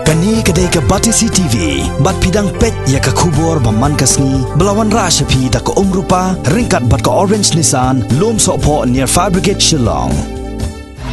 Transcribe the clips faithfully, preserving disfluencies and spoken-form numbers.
Kane ka dei ka Batesi T V, bad phi dang peit ïa ka khubor ba man ka sngi, ba la wanrah sha phi da ka Umrupa, ryngkat bad ka Orange Nissan, Lumsohphoh near Fire Brigade Shillong.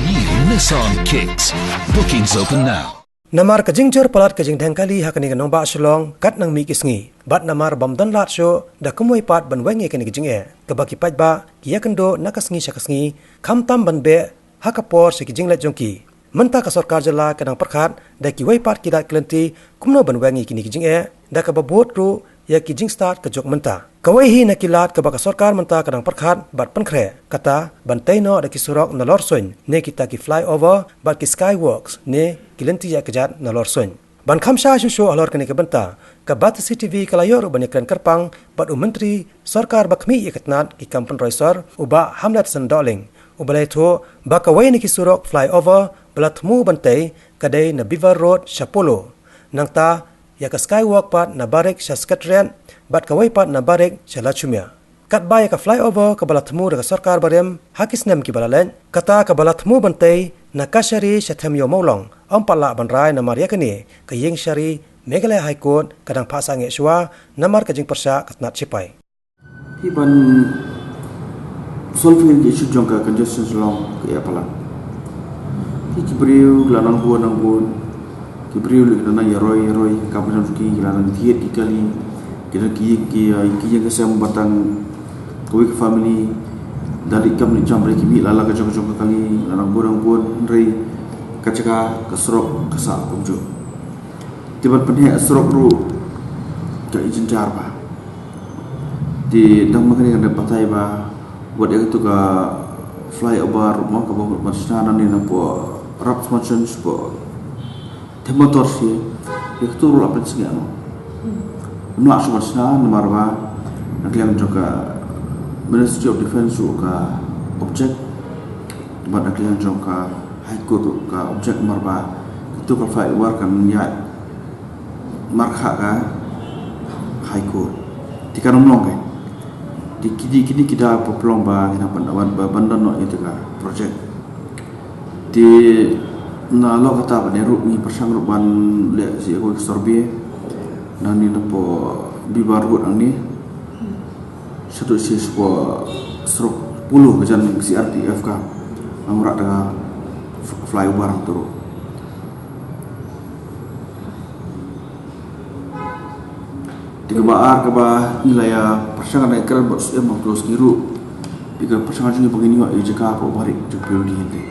New Nissan Kicks. Bookings open now. Namar ka jingjur palat ka jingdheng kali ha kane ka nongbah Shillong, kat nang mih ki sngi. Bad namar bym don lad shuh, da kumwei pat ban weng ïa kane ka jingeh. Kaba ki paidbah, ki ïakynduh na ka sngi sha ka sngi, khamtam ban beh, ha ka por sha ki jingleit jong ki. Mynta ka sorkar jylla ka dang pyrkhat, da kiwei pat ki lad ki lynti, kumno ban weng ïa kine ki jingeh, da kaba bud ruh, ïa ki jingstad ka juk mynta. Kawei hi na ki lad kaba ka sorkar mynta ka dang pyrkhat, bad pynkhreh, kata, ban tei noh da ki surok nalor suiñ, ne kita ki flyover, bad ki skywalks, ne ki lynti ïaid kjat nalor suiñ. Ban kham shai shuh shuh halor kane ka bynta, ka Batesi T V ka la ïoh ruh ban ïakren kyrpang, bad u Myntri, Sorkar ba khmih ïa ka tnat ki kam pynroi sor, u Bah Hamletson Dohling. U ba la ïathuh, ba kawei na ki surok flyover, ba la thmu ban tei, ka dei na Beaver Road sha Polo. Nangta, ïa ka skywalk pat na Barik sha Secretariat, bad kawei pat na Barik sha Lachumia. Katba ïa ka flyover kaba la thmu da ka sorkar barim, ha ki snem kiba la leit, kata kaba la thmu ban tei, na Kashari sha Themïew Mawlong, ym pat lah ban rai namar ïa kane, ka ïing shari, Meghalaya High Court, ka dang phah sangeh shuwa, namar ka jingpyrshah ka tnat shipai. Hi ban solve ïa ka issue jong ka congestion Shillong ka ïa palat. Hi ki briew ki la nang bun nang bun. Ki briew ki la nang ïa roi ïa roi ka pynjam ki, ki la nang thied ki kali. Ki la ki ki ïa ki ïa ka sem batang kawei ka family. Da li kam li jam re ki mih la la ka jong ka jong ka kali, la nang bun nang bun, hynrei ka jaka ka surok ka sah kumjuh. Te ban pynheh surok ruh ka i jynjar ba. Te dang ma kane kan batai ba wat ïa katu ka flyover ruh mo kaba mut ban shna nangne napoh Rap Smartson shapoh Themmotor shi ïa katu ruh la pynsngew noh. Ym lah shuh ban shna namar ba na ka liang jong ka Ministry of Defence ruh ka object bad na ka liang jong ka High Court ruh ka object namar ba katu ka flyover kan ïaid markha ka High Court. Te kan ym long ka. Te kine kine ki da pynlong ba ngi nang ban ban ban don noh ïa ka project. Te nalor kata ba ne ruh ngi pyrshang ruh ban leh shi ïa ka survey nangne napoh Beaver Road nangne. Sha tu shi shapoh surok Polo ka jan C R P F ka nang rah da ka f- flyover hangto ruh. Te kaba ar kaba ngi la ïa pyrshang da ka kren bad shu em hangto sngi ruh. Te ka pyrshang jong ngi ba ngin ïoh ïa jaka hapoh Barik jong P W D hangtei.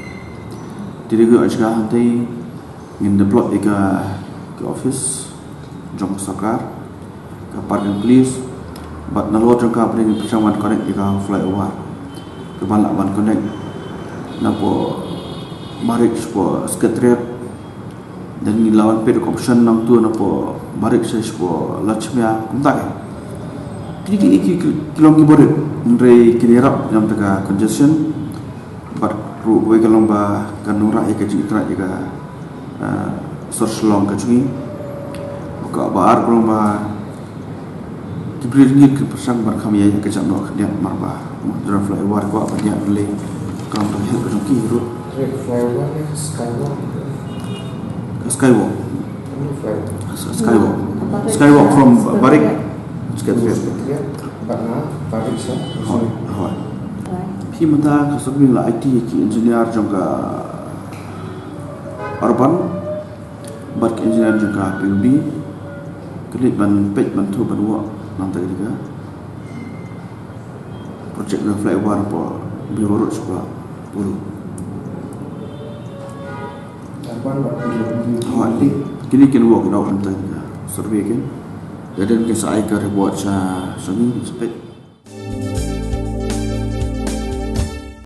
Te da ngi ïoh jaka hangtei ngin develop ïa ka ka office jong ka sorkar, ka parking place, bad nalor jong ka ba ngin pyrshang ban connect ïa ka flyover. Kaba lah ban connect napoh Barik shapoh Secretariat. Then ngi la wan peit ka option nangtu napoh Barik sha shapoh Lachmia kumta ka. Kine ki ki ki long ki ba rit hynrei kin ïarap ïa ka congestion. Bad ruh kawei ka long ba kan wanrah ïa ka jingïakynad ïa ka, ah, sor Shillong ka jong ngi. Bad kaba ar ka long ba ki briew ngin ki pyrshang ban kham ïa ka jaka noh khyndiat namar ba mo dra flyover ko ba ïa lei kam tang hel ka jong ki ruh. Red flyover ne skywalk? Skywalk. Ini flyover. Skywalk. Skywalk from Barik. Skywalk. Bad na Barik sa. Hoi, hoi. Phi mynta ka survey la aiti ki engineer jong ka urban bad ki engineer jong ka P W D. Kane ban peit ban thuh ban wah nangta ka project na flyover hapoh Beaver Road shapoh Polo. Hoi, kine kin wah ki dau nangta ka survey kin. Lada kin sa ai ka report sha sha ngi kin sa peit.